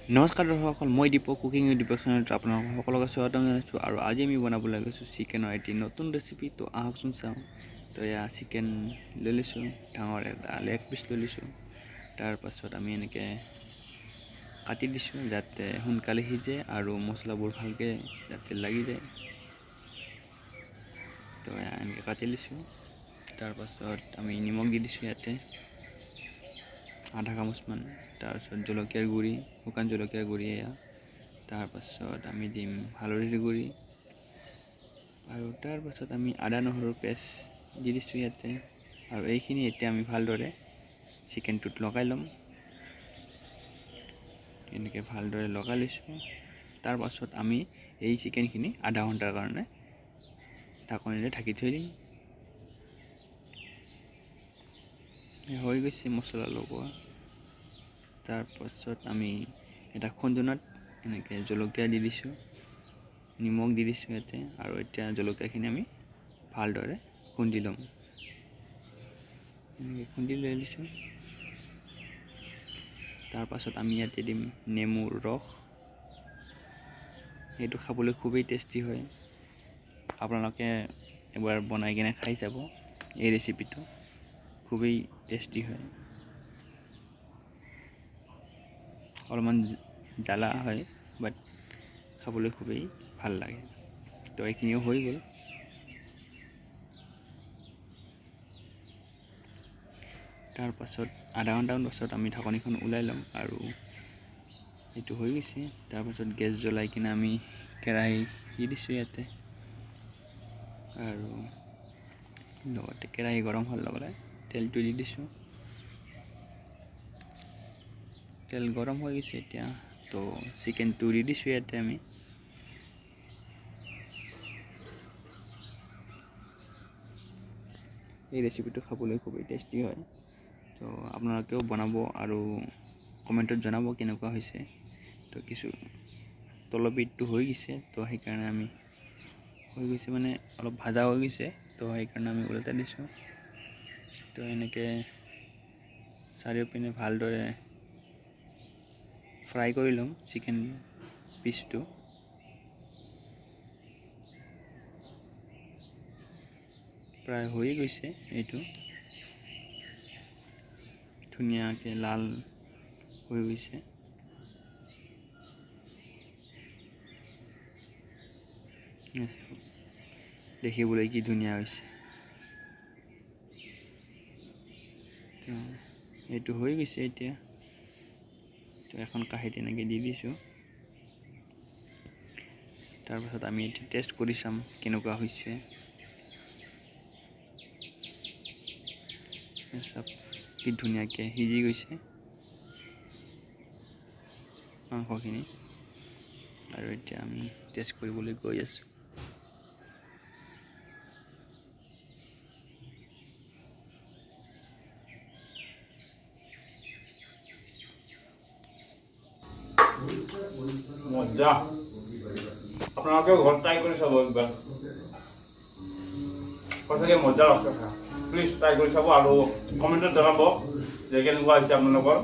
নমস্কাৰ দৰ্শকসকল, মই Dipak, cooking with Dipak চেনেলটো আপোনালোক সকলোকে স্বাগতম জনাইছোঁ। আৰু আজি আমি বনাবলৈ গৈছোঁ চিকেনৰ এটি নতুন ৰেচিপি। তো আহকচোন চাওঁ। তো এয়া চিকেন লৈ লৈছোঁ, ডাঙৰ এটা লেগ পিচ লৈ লৈছোঁ। তাৰপাছত আমি এনেকৈ কাটি দিছোঁ যাতে সোনকালে সিজে আৰু মছলাবোৰ ভালকৈ যাতে লাগি যায়। তো এয়া এনেকৈ কাটি লৈছোঁ। তাৰপাছত আমি নিমখ দি দিছোঁ ইয়াতে আধা চামুচমান। তাৰপিছত জলকীয়াৰ গুড়ি, শুকান জলকীয়াৰ গুড়ি এয়া। তাৰপাছত আমি দিম হালধিৰ গুড়ি আৰু তাৰপাছত আমি আদা নহৰুৰ পেষ্ট দি দিছোঁ ইয়াতে। আৰু এইখিনি এতিয়া আমি ভালদৰে চিকেনটোত লগাই ল'ম। এনেকৈ ভালদৰে লগাই লৈছোঁ। তাৰপাছত আমি এই চিকেনখিনি আধা ঘণ্টাৰ কাৰণে ঢাকনিৰে ঢাকি থৈ দিম। হৈ গৈছে মছলা লগোৱা। তাৰপাছত আমি এটা খুন্দনাত এনেকৈ জলকীয়া দি দিছোঁ, নিমখ দি দিছোঁ ইয়াতে। আৰু এতিয়া জলকীয়াখিনি আমি ভালদৰে খুন্দি ল'ম। এনেকৈ খুন্দি লৈ লৈছোঁ। তাৰপাছত আমি ইয়াতে দিম নেমুৰ ৰস। সেইটো খাবলৈ খুবেই টেষ্টি হয়। আপোনালোকে এবাৰ বনাই কিনে খাই চাব এই ৰেচিপিটো, খুবেই টেষ্টি হয়। অলপমান জ্বালা হয়, বাট খাবলৈ খুবেই ভাল লাগে। তো এইখিনিও হৈ গ'ল। তাৰপাছত আধা ঘণ্টামান পাছত আমি ঢাকনিখন ওলাই ল'ম আৰু এইটো হৈ গৈছে। তাৰপাছত গেছ জ্বলাই কিনে আমি কেৰাহী দি দিছোঁ ইয়াতে। আৰু লগতে কেৰাহী গৰম হোৱাৰ লগে লগে তেলটো দি দিছোঁ। তেল গৰম হৈ গৈছে এতিয়া, তো চিকেনটো দি দিছোঁ ইয়াতে আমি। এই ৰেচিপিটো খাবলৈ খুবেই টেষ্টি হয়। তো আপোনালোকেও বনাব আৰু কমেণ্টত জনাব কেনেকুৱা হৈছে। তো কিছু তলপিঠটো হৈ গৈছে, তো সেইকাৰণে আমি হৈ গৈছে মানে অলপ ভাজা হৈ গৈছে, তো সেইকাৰণে আমি ওলটাই দিছোঁ। তো এনেকৈ চাৰিওপিনে ভালদৰে ফ্ৰাই কৰি ল'ম চিকেন পিচটো। প্ৰায় হৈয়ে গৈছে এইটো, ধুনীয়াকৈ লাল হৈ গৈছে। দেখিবলৈ কি ধুনীয়া হৈছে। তো এইটো হৈ গৈছে এতিয়া। তো এখন কাঁহীত এনেকৈ দি দিছোঁ। তাৰপাছত আমি এতিয়া টেষ্ট কৰি চাম কেনেকুৱা হৈছে। চাওক কি ধুনীয়াকৈ সিজি গৈছে মাংসখিনি। আৰু এতিয়া আমি টেষ্ট কৰিবলৈ গৈ আছোঁ। মজা। আপোনালোকেও ঘৰত ট্ৰাই কৰি চাব একবাৰ, সঁচাকৈ মজা লাগছে খাই। প্লিজ ট্ৰাই কৰি চাব আৰু কমেণ্টত জনাব যে কেনেকুৱা হৈছে আপোনালোকৰ।